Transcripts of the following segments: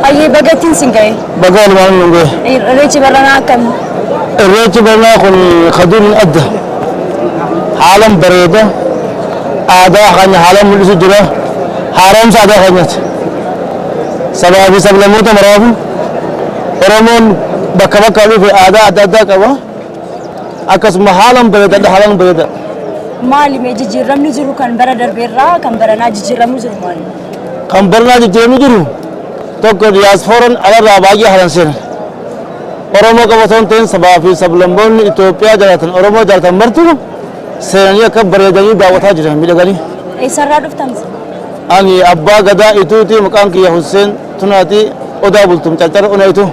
Hayyee, baga ittiin sin ga'e. Baga walumaan nu ga'e. Irreechi baranaa akkam? Irreechi baranaa kun kaduun adda. Haalan bareeda. Aadaa keenya haalan mul'isu jira. Haaromsa aadaa keenyaati. Sabaa fi sablammoota maraafu Oromoon bakka bakkaa dhufe aadaa adda addaa qaba. Akkasuma haalan bareedaadha, haalan bareeda. Maali mee jijjiiramni jiru kan bara darbeerraa kan baranaa jijjiiramni jiru maali? Kan baranaa jijjiiramni jiru tokko, diyaaspooraan alarraa baay'ee haalan seenan. Oromoo qofa osoo hin ta'in, sabaa fi sablammoonni Itoophiyaa jiraatan, Oromoo jiraatan martuu seenanii akka bareedanii daawwataa jiran, miidhaganii. Eessarraa dhuftan? Ani abbaa gadaa Ituuti, maqaan kiyya Husseen Tunaati, Odaa Bultum, Carcara Ona Ituu.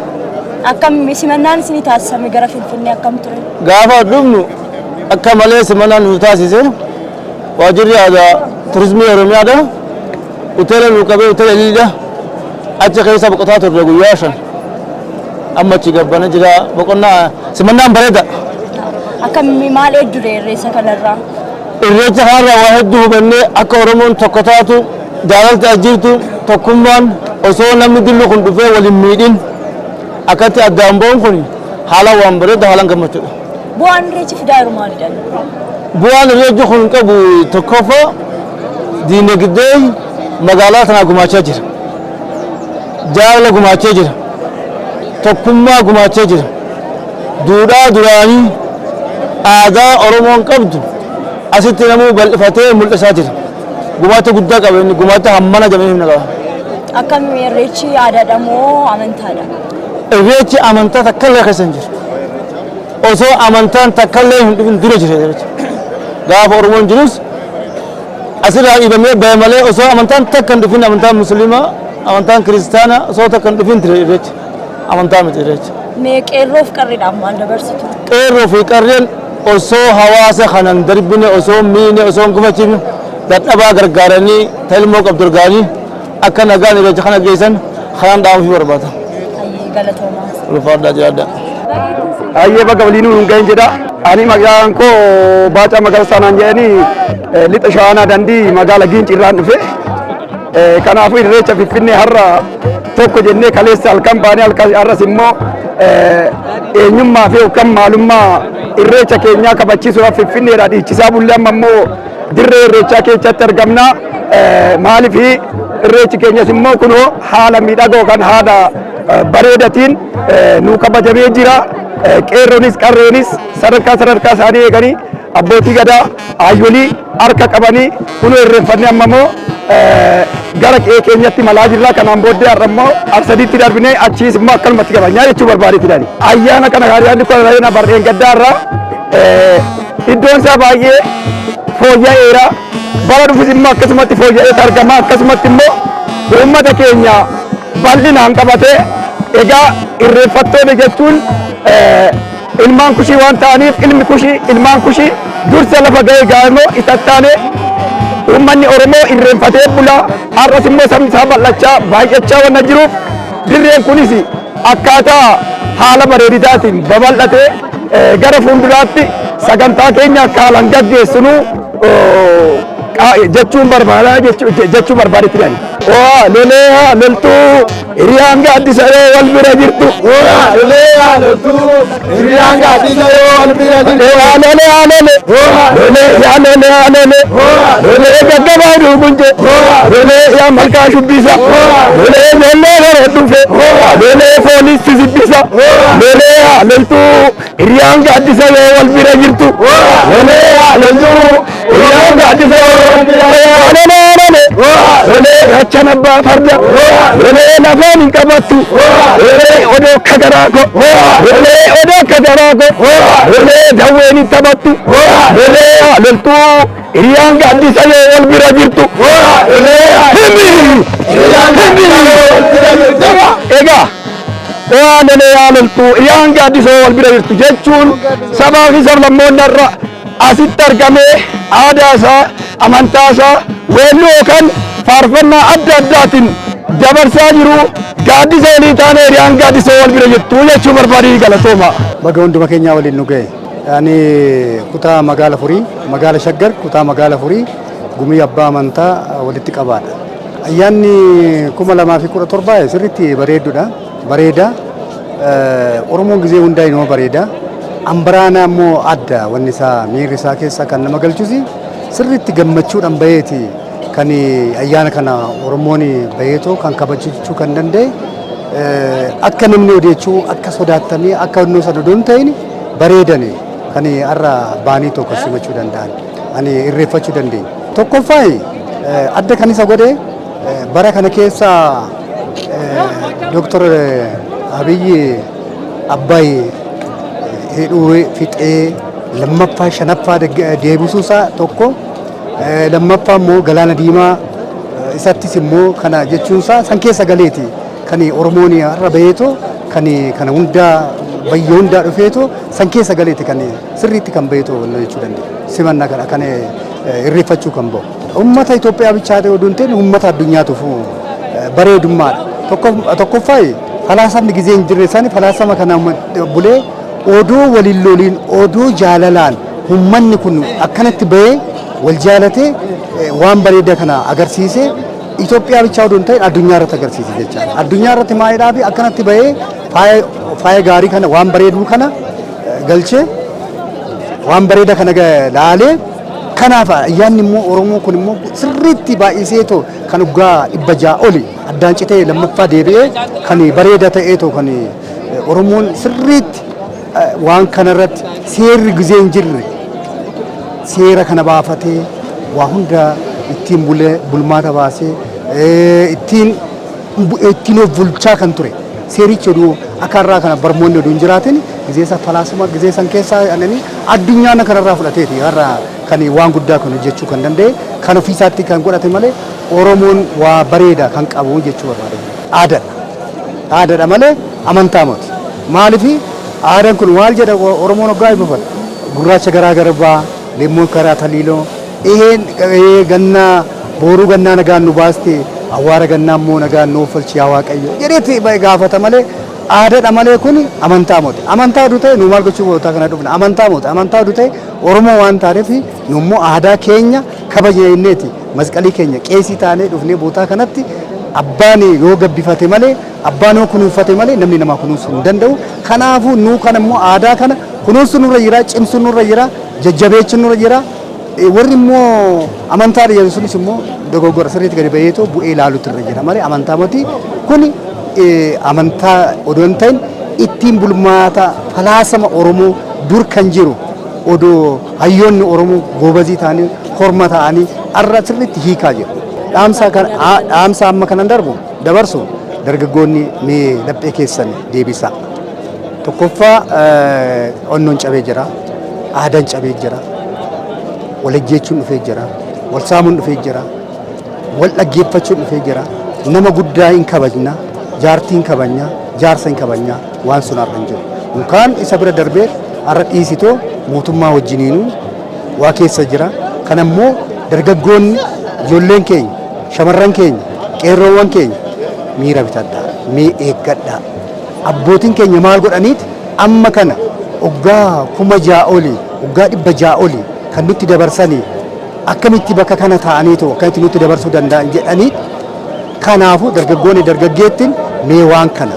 Akkam simannaan isinii taasisame gara Finfinnee, akkam ture? Gaafa dhufnu akka malee simannaan nu taasise waajjirri aadaa turizimii Oromiyaadha. Hoteela nu qabee, hoteela Iliidha. Achi keessa boqotaa turre guyyaa 5. Amma achi gabbana jira, boqonnaa simannaan bareeda. Akkam, maal eeddure irreessa kanarraa? Irreecha kanarraa waa hedduu hubannee, akka Oromoon tokko taatu, jaalalti as jirtu, tokkummaan, osoo namni dillu kun dhufee waliin miidhin akkatti addaan ba'uun kun haala waan bareeda, haalaan gammachuudha. Bu'aan irreechi fidaa jiru maalidha? Bu'aan irreechi kun qabu tokkoffaa, diinagdee magaalaa tanaa gumaachaa jira. Jaalala gumaachee jira. Tokkummaa gumaachee jira. Duudhaa duraanii aadaa Oromoon qabdu asitti namuu bal'ifatee mul'isaa jira. Gumaacha guddaa qaba inni, gumaacha hammana jedhamee himna qaba. Akkam, irreechi aadaadha moo amantaadha? Irreechi amantaa takka illee keessa hin jiru. Osoo amantaan takka illee hin dhufin dura jira irreechi. Gaafa Oromoon jirus asirraa dhiibamee bahe malee, osoo amantaan takka hin dhufin, amantaan Musliimaa, amantaan Kiristaanaa osoo takka hin dhufin ture irreechi. Amantaa miti irreechi. Mee qeerroof qarreedhaaf maal dabarsitu? Qeerroo fi qarreen osoo hawaasa kanan darbine, osoo miine, osoo hin gufachiifne, dadhabaa gargaaranii, ta ilmoo qabdu gargaaranii, akka nagaan irreecha kana geessan kanaan dhaamuufii barbaada. Hayyee, galatoomaa. Ulfaadhaa, jiraadhaa. Hayyee, baga waliin nuun gahin jedha. Ani maqaan koo Baacaa Magarsaa naan jedhanii, Lixa Shawaanaa Dandii, magaala Giincirraan dhufe. Kanaafuu irreecha Finfinnee har'a tokko jennee kaleessa halkan baanee, halkan har'as immoo eenyummaa fi yookaan maalummaa irreecha keenyaa kabachiisuudhaaf Finfinneedhaa dhiichisaa bullee, amma immoo dirree irreechaa keessatti argamna. Maaliif, irreechi keenyas immoo kunoo haala miidhagaa yookaan haala bareedatiin nu kabajamee jira. Qeerroonis qarreenis sadarkaa sadarkaa isaanii eeganii, abbootii gadaa, hayyolii harka qabanii, kunoo irreeffannee amma immoo gara qe'ee keenyatti malaa jirra. Kanaan booddee har'a immoo Arsadiitti darbinee, achiis immoo akkanumatti kabajnaa jechuu barbaadetti dani. Ayyaana kana, ayyaanni kun ayyaana barreen gaddaa irraa iddoon isaa baay'ee fooyya'eera. Bara dhufus immoo akkasumatti fooyya'eet argama. Akkasumatti immoo uummata keenya bal'inaan qabatee, egaa irreeffattoonni jechuun ilmaan Kushii waan ta'aniif, ilmi Kushii, ilmaan Kushii dursa lafa ga'ee gaa'emoo isattaanee uummanni Oromoo irreenfatee bula. Har'as immoo sabni isaa bal'achaa baay'achaa waan jiruuf, dirreen kunis akkaataa haala bareeditaatiin babal'atee gara fuulduraatti sagantaa keenya akka haalaan gaggeessinu jechuun barbaada, jechuu barbaadetti dhani. Waa lolee haa loltuu, hiriyaan gaaddisa yoo wal bira jirtu. Waa lolee haa loltuu, hiriyaan gaaddisa yoo wal bira jirtu. Waa lolee haa lolee, lolee yaa lolee haa lolee, lolee gaggabaa duugunje, lolee yaa malkaa shubbisa, lolee ijoollee gara dhufe, lolee foolis sibbisa, lolee haa loltuu, hiriyaan gaaddisa yoo wal bira jirtu. Lolee haa loltuu, hiriyaan gaaddisa yoo wal bira jirtu. Lolee lolee lolee, gachan abbaa farda, lolee lafaan hin qabattu, lolee odoo akka garaa ko, lolee odoo akka garaa ko, lolee dawween hin taphattu, lolee haa loltuu, hiriyaan gaaddisa yoo wal bira jirtu. Himmi himmi, egaa waa lolee haa loltuu, hiriyaan gaaddisa yoo wal bira jirtu jechuun, sabaa fi sablammoonni irra asitti argamee aadaa isaa, amantaa isaa weelluu yookaan faarfannaa adda addaatiin dabarsaa jiru, gaaddisa walii taane, hiriyaan gaaddisa wal bira jirtu jechuu barbaadii. Galatooma. Baga hunduma keenyaa waliin nu ga'e. Ani kutaa magaala Furii, magaala Shaggar, kutaa magaala Furii, gumii abbaa amantaa walitti qabaadha. Ayyaanni 2017 sirriitti bareedduudha. Bareeda. Oromoon gizee hundaa inuma bareeda. Ambaraana immoo adda, wanni isaa miirri isaa keessa kan nama galchusi sirriitti gammachuudhaan baheeti kan ayyaana kana Oromoon baheetoo kan kabajachuu kan danda'e. Akka namni odeechuu akka sodaattamee akka honnoo sana odoo hin ta'in bareedani kan har'a baanii tokko simachuu danda'an ani irreeffachuu dandeenya. Tokkoffaa, adda kan isa godhe bara kana keessa Dooktar Abiyyi Abbaay hidhuu fixee lammaffaa shanaffaa deebisuusaa tokko, lammaffaa immoo Galaana Diimaa isattis immoo kana jechuunsaa san keessa galeeti kan Oromoon har'a baheetoo kan kana hundaa bayyee hundaa dhufeetoo san keessa galeeti kan sirriitti kan baheetoo jechuu dandeenya. Simannaa kana kan irreeffachuu kan bahu. Uummata Itoophiyaa bichaa ta'e oduu hin ta'in uummata addunyaatuuf bareedummaadha. Tokkoffaa, falaasamni gizee hin jirre sani falaasama kana bulee odoo waliin loliin, odoo jaalalaan uummanni kun akkanatti bahee wal jaalatee waan bareeda kana agarsiisee Itoophiyaa bichaa odoo hin ta'in addunyaa irratti agarsiise jechaadha. Addunyaa irratti maayidhaa fi akkanatti bahee faaya gaarii kana, waan bareeduu kana galchee, waan bareeda kana laalee. Kanaaf ayyaanni immoo Oromoo kun immoo sirriitti baay'iseetoo kan waggaa 600 oli addaan citee lammaffaa deebi'ee kan bareeda ta'eetoo kan Oromoon sirriitti waan kanarratti seerri gizee hin jirre seera kana baafatee waa hunda ittiin bulee bulmaata baasee ittiin of bulchaa kan ture. Seerichi oduu akka har'aa kana barmoonni oduu hin jiraatin gizee falaasuma gizee san keessaa anani addunyaan kanarraa fudhateeti har'a kan waan guddaa kan hojjechuu kan danda'e, kan ofiisaatti kan godhate malee Oromoon waa bareeda kan qabu jechuu barbaada. Aadaadha. Aadaadha malee amantaa miti. Maaliif aadaan kun maal jedha? Oromoon hoggaa eebbifatu gurraacha garaa garbaa, leemmoon karaa taliiloo, iheen gannaa booruu gannaa nagaan nu baaste, awwaara gannaa immoo nagaan nu oolchi yaa Waaqayyo jedheetti gaafata malee aadaadha malee kun amantaa miti. Amantaa oduu ta'e nu maal gochuu bootaa kana dhufna? Amantaa miti. Amantaa oduu ta'e Oromoo waan taaneef nu immoo aadaa keenya kabajna jenneeti masqalii keenya qeesii taanee dhufnee bootaa kanatti. Abbaan yoo gabbifate malee, abbaan yoo kunuunfate malee namni namaa kunuunsuu hin danda'u. Kanaafuu nu kana immoo aadaa kana kunuunsuu nurra jira, cimsuu nurra jira, jajjabeechuu nurra jira. Warri immoo amantaa jedhu sunis immoo dogoggora sirriitti gadi baheetoo bu'ee ilaaluutu irra jira malee amantaa miti. Kuni amantaa odoo hin ta'in ittiin bulmaata falaasama Oromoo dur kan jiru, odoo hayyoonni Oromoo goobazii ta'anii korma ta'anii har'a sirriitti hiikaa jiru. Dhaamsa amma kanan darbu dabarsu, dargaggoonni mee laphee keessan deebisaa. Tokkoffaa, onnoon cabee jira, aadaan cabee jira, wal ajjeechuun dhufee jira, wal saamuun dhufee jira, wal dhaggeeffachuun dhufee jira. Nama guddaa hin kabajna, jaartii hin kabajna, jaarsa hin kabajna, waan sun har'a hin jiru. Yookaan isa bira darbee har'a dhiisitoo mootummaa wajjiniinuu waa keessa jira. Kana immoo dargaggoonni, ijoolleen keenya, shamarran keenya, qeerroowwan keenya miira bitadhaa, mee eeggadhaa. Abbootiin keenya maal godhaniiti amma kana waggaa 6000 olii, waggaa 600 olii kan nutti dabarsanii, akkamitti bakka kana taa'aniitu akkamitti nutti dabarsuu danda'an jedhanii. Kanaafuu dargaggoonni, dargaggeettiin mee waan kana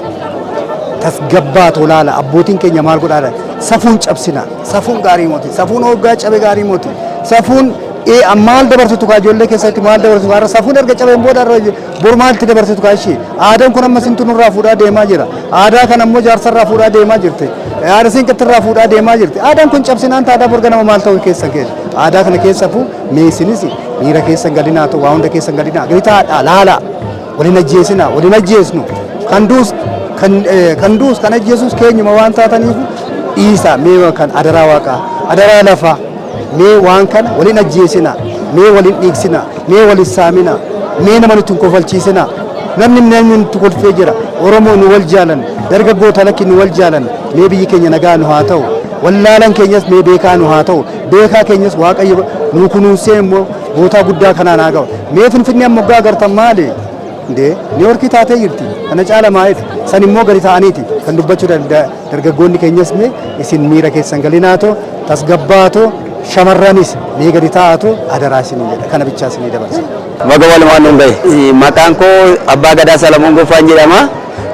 tasgabbaa tolaala. Abbootiin keenya maal godhaadha? Safuun cabsina, safuun gaarii moti, safuun hoggaa cabe gaarii moti. Safuun maal dabarsitu kaa? Ijoollee keessatti maal dabarsitu kaa? Safuun erga cabeen booda bor maalti dabarsitu kaa ishee? Aadaan kun amma sintu nurraa fuudhaa deemaa jira. Aadaa kana immoo jaarsarraa fuudhaa deemaa jirti, haadha siinqattirraa fuudhaa deemaa jirti. Aadaan kun cabsinaan taadaa borga nama maal ta'uu keessan keessa? Aadaa kana keessafuu mee isinis miira keessan galinaa ta'u, waa hunda keessan galinaa gadi taa'adhaa laalaa. Waliin ajjeesinaa, waliin ajjeesnu. Kan duus kan ajjeesus keenyuma waan taataniif dhiisa. Mee kan adaraa waaqaa, adaraa lafaa, mee waan kana waliin ajjeesinaa, mee waliin dhiigsinaa, mee waliin saaminaa, mee nama nutti hin kofalchiisinaa. Namni nutti kolfee jira. Oromoo nu wal jaalan, dargaggoota lakki nu wal jaalan. Mee biyyi keenya nagaa nu haa ta'u, wallaalan keenyas mee beekaa nu haa ta'u, beekaa keenyas Waaqayyo nu kunuunsee immoo bootaa guddaa kanaan haa ga'u. Mee Finfinnee amma waggaa agartan maali? Indee Niiworkii taatee jirti. Kana caala maaliif? San immoo gadi ta'aniiti kan dubbachuu dargaggoonni keenyas mee isin miira keessan galinaatoo tasgabbaatoo. Shamarranis mee gadi taa'atu adaraa isinii jedha. Kana bichaa isinii dabarsa. Baga walumaan nuun gahe. Maqaan koo Abbaa Gadaa Salamoon Goffaan jedhama.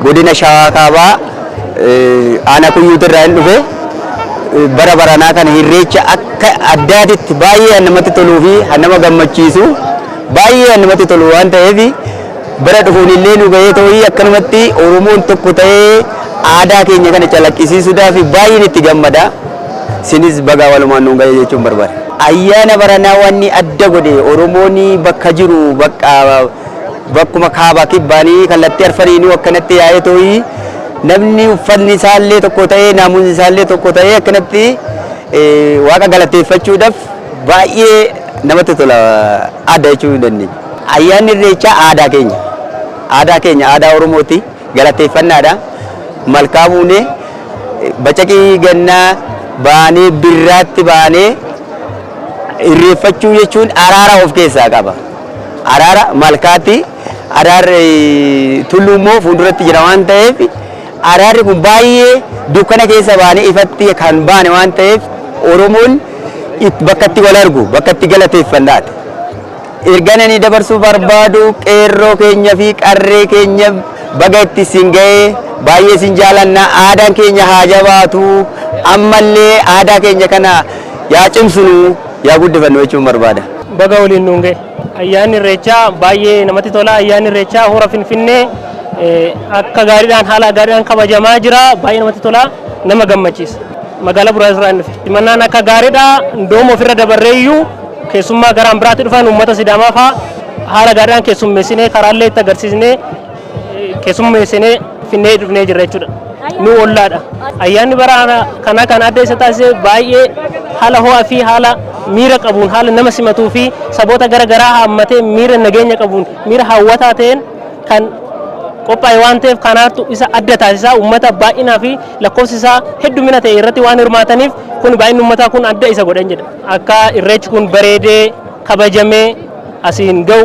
Godina Shawaa Kaabaa aanaa Kuyyuuti irraa hin dhufe. Bara baranaa kana Irreecha akka addaatitti baay'ee namatti toluu fi nama gammachiisu, baay'ee namatti tolu waan ta'eef, bara dhufuun illee nu gahee ta'uu akkanumatti Oromoon tokko ta'ee aadaa keenya kana calaqqisiisuudhaaf baay'een itti gammada. Sinis bagaa walumaan nuun gahe jechuun barbaada. Ayyaana baranaa wanni adda godhe Oromoon bakka jiru bakka bakkuma kaabaa kibbaanii kallattii arfaniinuu akkanatti yaa'ee ta'uu, namni uffanni isaallee tokko ta'ee, naamusni isaallee tokko ta'ee, akkanatti waaqa galateeffachuudhaaf baay'ee namatti tola, adda jechuu ni dandeenya. Ayyaanni Irreechaa aadaa keenya. Aadaa keenya, aadaa Oromooti, galateeffannaadha. Malkaa buunee bacaqii gannaa baanee birraatti baanee irreeffachuu jechuun araara of keessaa qaba. Araara malkaatti, araarri tulluu immoo fuulduratti jira waan ta'eef, araarri kun baay'ee dukkana keessa baanee ifatti kan baane waan ta'eef, Oromoon bakka itti wal argu, bakka itti galateeffannaati. Ergaan ani dabarsuu barbaadu, qeerroo keenya fi qarree keenya baga itti sin ga'ee, baay'ee sin jaalanna. Aadaan keenya haa jabaatu, ammallee aadaa keenya kana yaa cimsinu, yaa guddifannu jechuun barbaada. Baga waliin nuun ga'e. Ayyaanni Irreechaa baay'ee namatti tola. Ayyaanni Irreechaa hora Finfinnee akka gaariidhaan, haala gaariidhaan kabajamaa jira. Baay'ee namatti tola. Nama gammachiisa. Magaalaa Buraayis irraa dhufe. Simannaan akka gaariidha. Ndooma ofirra dabarreeyyuu keessummaa garaan biraatti dhufan, uummata Sidaamaa fa'aa haala gaariidhaan keessummeessinee, karaallee itti agarsiisnee, keessummeessinee finnee dhufnee jirra jechuudha. Nu ollaadha. Ayyaanni bara kana kan adda isa taasise baay'ee haala ho'aa fi haala miira qabuun, haala nama simatuu fi saboota gara garaa haammatee, miira nageenya qabuun, miira hawwataa ta'een kan qophaa'e waan ta'eef, kanaatu isa adda taasisa. Uummata baay'inaa fi lakkoofsi isaa heddumina ta'e irratti waan hirmaataniif, kun baay'inni uummataa kun adda isa godhan jedha. Akka Irreechi kun bareedee kabajamee asiin ga'u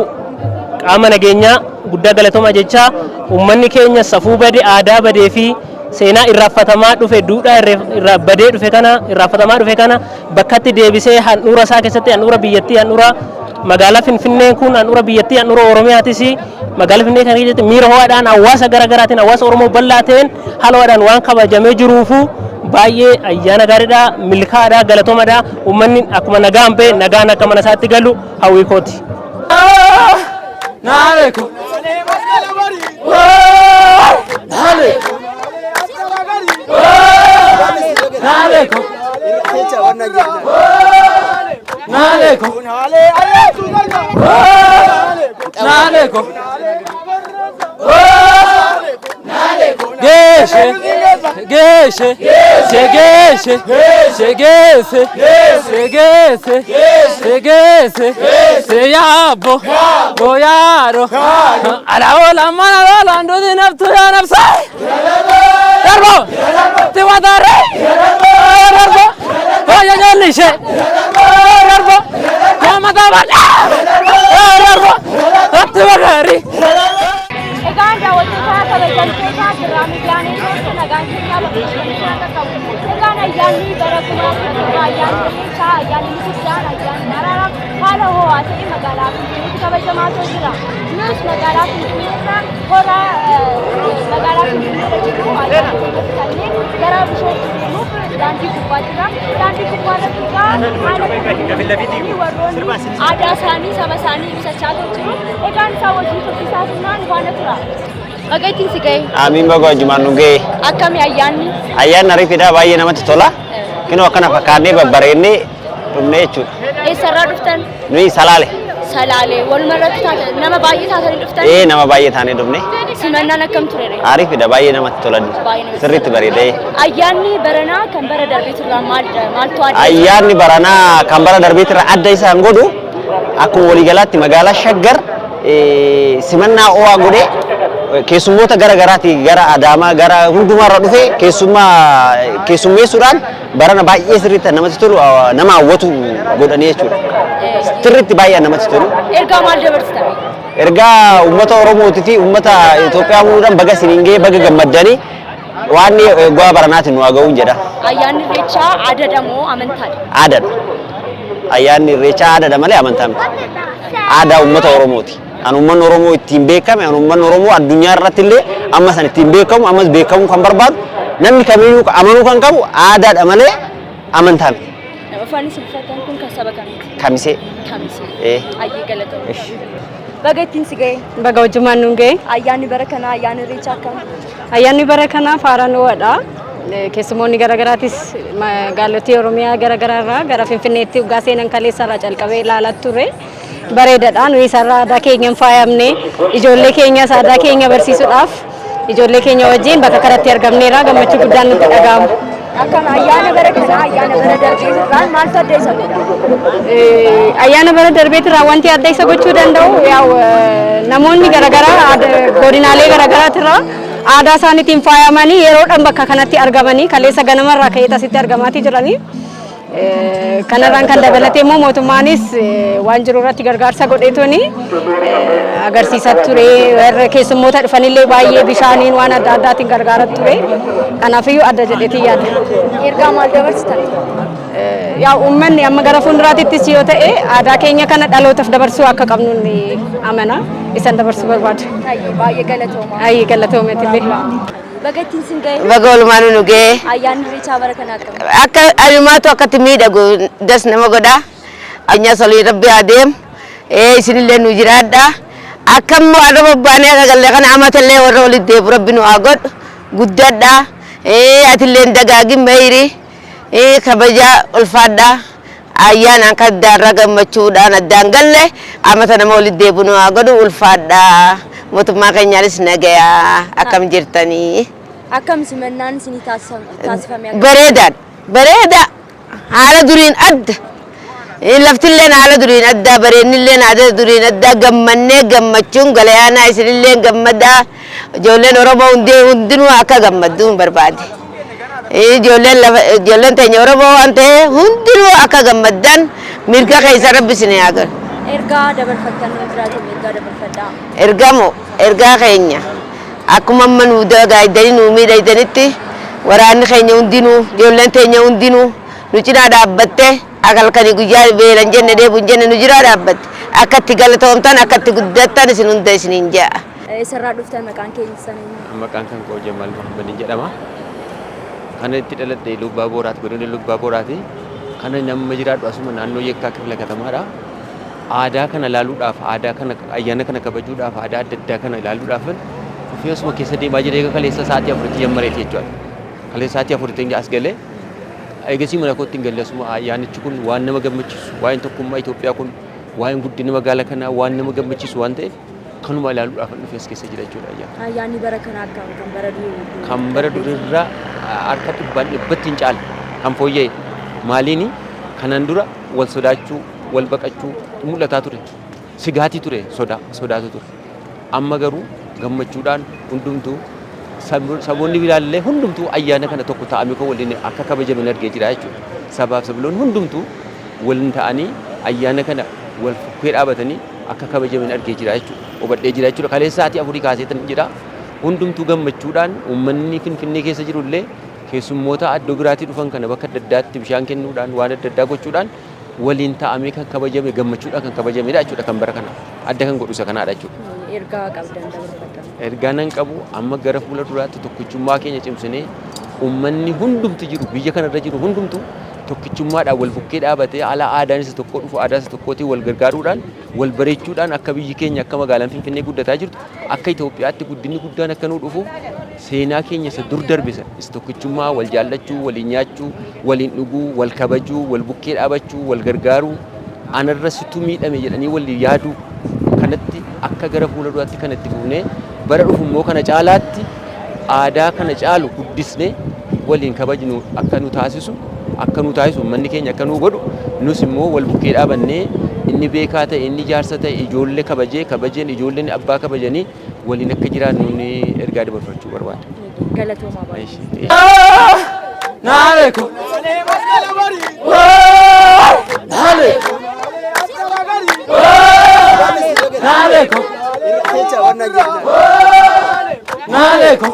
qaama nageenyaa guddaa galatoomaa jechaa, uummanni keenya safuu bade, aadaa badee fi seenaa irraanfatamaa dhufe, duudhaa irraa badee dhufe kana, irraanfatamaa dhufe kana bakkatti deebisee, handhuura isaa keessatti, handhuura biyyattii, handhuura magaalaa Finfinnee kun, handhuura biyyattii, handhuura Oromiyaatis, magaalaa Finfinnee kana keessatti miira ho'aadhaan, hawaasa gara garaatiin, hawaasa Oromoo bal'aa ta'een, haala ho'aadhaan waan kabajamee jiruufu baay'ee ayyaana gaariidha, milkaa'aadha, galatoomaadha. Uummanni akkuma nagaan ba'e nagaan akka mana isaatti galu hawwii kooti. Naaleko. Naaleko. Naaleko. Naaleko. Naaleko. Geeshe. Geeshe. Geeshe. Geeshe. Geeshe. Geeshe. Seyaabo. Boyaaro. Alaola mana nduzi naftu ya nafsa. Darbo. Tiwadare. Darbo. Oya jolishe. Darbo. Kama daba. Darbo. Tiwadari. Egaan daawwattoota kabajamtoota Birraa Miidiyaa Neetwoork, nagaan keenyaa bakka jirtan akka qabu. Egaan ayyaanni bara 2017, ayyaanni Irreechaa, ayyaanni guddaan, ayyaanni araaraa haala ho'aa ta'e magaalaa Finfinneetti kabajamaa jira. Nus magaalaa Finfinneerra hora magaalaa Finfinneerra jiru ayyaana keenya fixannee gara Bishooftuu deemuuf daandii gubbaa jira. Daandii gubbaa irratti egaa haala kanaan warroonni aadaa isaanii, saba isaanii ibsachaa jiru. Egaan isaa wajjin tursiisaa jennaan faana tura. Baga ittiin si ga'e. Amiin, baga wajjumaan nu ga'e. Akkami ayyaanni? Ayyaanni ariifidha, baay'ee namatti tola. Kinoo akkana fakkaannee babbareennee dhumne jechuudha. Eessarraa dhuftan? Nuyi Salaale. Salaalee. Walumarratti taatan nama baay'ee taatanii dhuftan? Ee, nama baay'ee taanee dhufne. Simannaan akkam ture ree? Ariifidha, baay'ee namatti tola. Baay'ee namatti Sirriitti bareeda. Ayyaanni baranaa kan bara darbeetirraa maalidha? Maaltu adda? Ayyaanni baranaa kan bara darbeetirraa adda isaan godhu, akkuma waliigalaatti magaalaa Shaggar simannaa ho'aa godhee, keessummoota gara garaati, gara Adaamaa, gara hundumaarra dhufee keessummaa keessummeessuudhaan barana baay'ee sirriitti namatti tolu, nama hawwatu godhanii jechuudha. Sirriitti baay'ee namatti tolu. Ergaa maal dabarsitan? Ergaa uummata Oromootii fi uummata Itoophiyaa muudhaan, baga isiniin ga'ee, baga gammaddanii, waan bu'aa baranaatiin nu haa ga'uun jedha. Ayyaanni Irreechaa aadaadha moo amantaadha? Aadaadha. Ayyaanni Irreechaa aadaadha malee amantaa miti. Aadaa uummata Oromooti. Kan uummanni Oromoo ittiin beekame, kan uummanni Oromoo addunyaa irratti illee amma san ittiin beekamu, ammas beekamuu kan barbaadu, namni kamiyyuu amanuu kan qabu aadaadha malee amantaa miti. Uffanni isin uffattan kun kan saba kamiiti? Kamisee. Kamisee. Ee. Ayyee, galatoomii. Baga ittiin si ga'e. Baga wajjumaan nuun ga'e. Ayyaanni bara kanaa, ayyaanni Irreechaa akkam? Ayyaanni bara kanaa faaraan ho'aadha. Keessumoonni garaagaraatis magaalotii Oromiyaa garaagaraa irraa gara Finfinneetti waggaa seenan kaleessa irraa calqabee ilaalaa turre. Bareedaadha. Nuyi isarraa aadaa keenyan faayamne, ijoollee keenyas aadaa keenya barsiisuudhaaf ijoollee keenya wajjin bakka kanatti argamneera. Gammachuu guddaan nutti dhaga'ama. Akkam ayyaana bara kanaa ayyaana bara darbee irraan maaltu adda isa godha? Ayyaana bara darbeetirraa wanti adda isa gochuu danda'u, yaa'u namoonni garaagaraa godinaalee garaagaraatirraa aadaa isaaniitiin faayamanii yeroodhaan bakka kanatti argamanii kaleessa ganamarraa ka'ee asitti argamaatii jiranii. Kanarraan kan dabalatee immoo mootummaanis waan jiru irratti gargaarsa godheetuni agarsiisaa ture. Warra keessummoota dhufanillee baay'ee bishaaniin waan adda addaatiin gargaaraa ture. Kanaafiyyuu adda jedheetii yaada. Ergaa maal dabarsitan? Yaa, uummanni amma gara fuulduraatittis yoo ta'e aadaa keenya kana dhalootaaf dabarsuu akka qabnu ni amana. Isan dabarsuu barbaadu. Ayyee, baay'ee galatooma. Ayyee, galatoomeetillee. Baga ittiin sin ga'e. Baga walumaan nu ga'e. Ayyaanni Irreechaa bara kanaa akkam? Akka anumaatu akkatti miidhagu das nama godha. Addunyaa solii rabbi haa deemu. Isinillee nu jiraadha. Akka immoo har'a bobbaanee akka galle kana amatallee warra walitti deebi'u rabbi nu haa godhu. Guddadha. Atillee dagaagin mayri. Kabajaa ulfaadha. Ayyaanaan kan addaarraa gammachuudhaan addaan galle amata nama walitti deebi'u nu haa godhu, ulfaadha. Mootummaa keenyaanis nagayaa, akkam jirtanii? Akkam simannaan isinii taasifame akkam? Bareedaadha. Bareeda. Haala duriin adda. Laftilleen haala duriin adda, bareednilleen haala duriin adda, gammannee gammachuun galayaanaa, isinillee gammadaa, ijoolleen Oromoo hundee hundinuu akka gammaddu hin barbaade. Ijoolleen lafa, ijoolleen teenya Oromoo waan ta'e hundinuu akka gammaddan mirga keessa rabbi isin haa galu. Ergaa dabarfattan nu jiraate, ergaa dabarfadhaa. Ergamoo ergaa keenya, akkuma amma nu dagaagdanii nu miidhagdanitti waraanni keenya hundinuu, ijoolleen teenya hundinuu nu cinaa dhaabbatte, akka halkanii guyyaa beelan jenne, dheebu hin jenne, nu jiraa dhaabbatte, akka itti galatoomtan, akka itti guddattan isin hunda isiniin ja'a. Eessarraa dhuftan? Maqaan keessan eenyu? Maqaan kan koo Jamaal Muhammad jedhama. Kana itti dhaladhe Lubbaa Booraati, godina Lubbaa Booraati. Kana nama jiraadhu asuma naannoo Yekkaa kifla katamaadha. Aadaa kana ilaaluudhaaf, aadaa kana, ayyaana kana kabajuudhaaf, aadaa adda addaa kana ilaaluudhaaf dhufee asuma keessa deemaa jira. Eega kaleessa sa'aatii 4tti jammareeti jechuudha. Kaleessa sa'aatii 4tti as galee eegasii mana kootti hin galle. Asuma ayyaanichi kun waan nama gammachiisu, waa'een tokkummaa Itoophiyaa kun, waa'een guddina magaalaa kanaa waan nama gammachiisu waan ta'eef kanuma ilaaluudhaaf dhufee as keessa jira jechuudha ayyaana. Ayyaanni bara kanaa akkam kan bara durii? Kan bara durirraa harka dhibbaan dhibbatti hin caala kan fooyya'e. Maaliini? Kanan dura wal sodaachuu, wal baqachuu mul'ataa ture, sigaatii ture, sodaa sodaatu ture. Amma garuu gammachuudhaan hundumtuu, saboonni biraallee hundumtuu ayyaana kana tokko ta'amee kan waliin akka kabajaman argee jira jechuudha. Sabaaf sabloonni hundumtuu waliin ta'anii ayyaana kana wal fukkee dhaabatanii akka kabajaman argee jira jechuudha. Hubadhee jira jechuudha. Kaleessa sa'aatii 4 kaasee tan jira. Hundumtuu gammachuudhaan uummanni Finfinnee keessa jirullee keessummoota iddoo biraatii dhufan kana bakka adda addaatti bishaan kennuudhaan, waan adda addaa gochuudhaan waliin ta'amee kan kabajame, gammachuudhaan kan kabajamedha jechuudha. Kan bara kana adda kan godhu isa kanaadha jechuudha. Ergaa qabdan dabarfatan. Ergaa nan qabu, amma gara fuula duraatti tokkichummaa keenya cimsinee, uummanni hundumtu jiru biyya kanarra jiru hundumtu tokkichummaadhaan wal bukkee dhaabatee, haala aadaan isa tokkoo dhufu aadaa isa tokkootiin wal gargaaruudhaan, wal bareechuudhaan, akka biyyi keenya, akka magaalaan Finfinnee guddataa jirtu, akka Itoophiyaatti guddinni guddaan akka nuu dhufuuf, seenaa keenya isa dur darbe isa tokkichummaa, wal jaallachuu, waliin nyaachuu, waliin dhuguu, wal kabajuu, wal bukkee dhaabachuu, wal gargaaruu, anarra situ miidhame jedhanii waliin yaaduu kanatti akka gara fuula duraatti kan itti fufnee, bara dhufu immoo kana caalaatti aadaa kana caalu guddisnee waliin kabajnu akka nu taasisu uummanni keenya akka nu godhu, nus immoo wal bukkee dhaabannee, inni beekaa ta'e, inni jaarsa ta'e ijoollee kabajee, kabajeen ijoolleen abbaa kabajanii waliin akka jiraannu ni ergaa dabarfachuu barbaada. Galatoomaa baay'ee. Naaleko. Naaleko. Naaleko. Naaleko.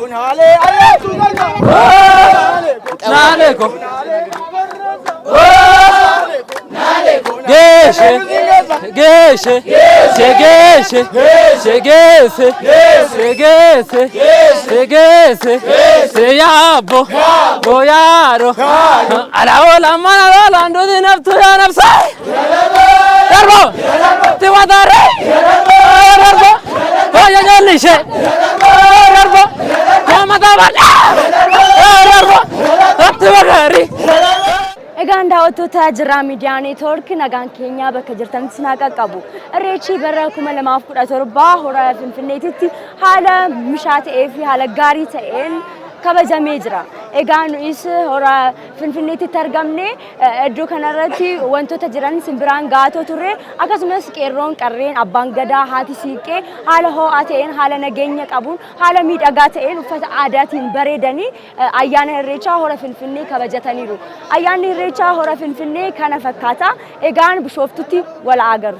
Naaleko. Geeshe geeshe segeeshe segeese segeese segeese seyaabo boyaaro alawola mana nduzi naftu ya nafsa darbo tiwadare darbo hoya jolishe darbo komadaba darbo tiwagari. Egaan daawwattoota Jirraa Miidiyaa Neetwoork, nagaan keenya bakka jirtanitti isin haa qaqqabu. Irreechi bara 2017 hora Finfinneetitti haala mishaa ta'ee fi haala gaarii ta'een kabajamee jira. Egaa nuyis hora Finfinneetitti argamne iddoo kanarratti wantoota jiran simbiraan gaatoo turre. Akkasumas qeerroon, qarreen, abbaan gadaa, haati siiqqee haala ho'aa ta'een, haala nageenya qabuun, haala miidhagaa ta'een uffata aadaatiin bareedanii ayyaana Irreechaa hora Finfinnee kabajataniiru. Ayyaanni Irreechaa hora Finfinnee kana fakkaata. Egaan Bishooftutti wal agarru.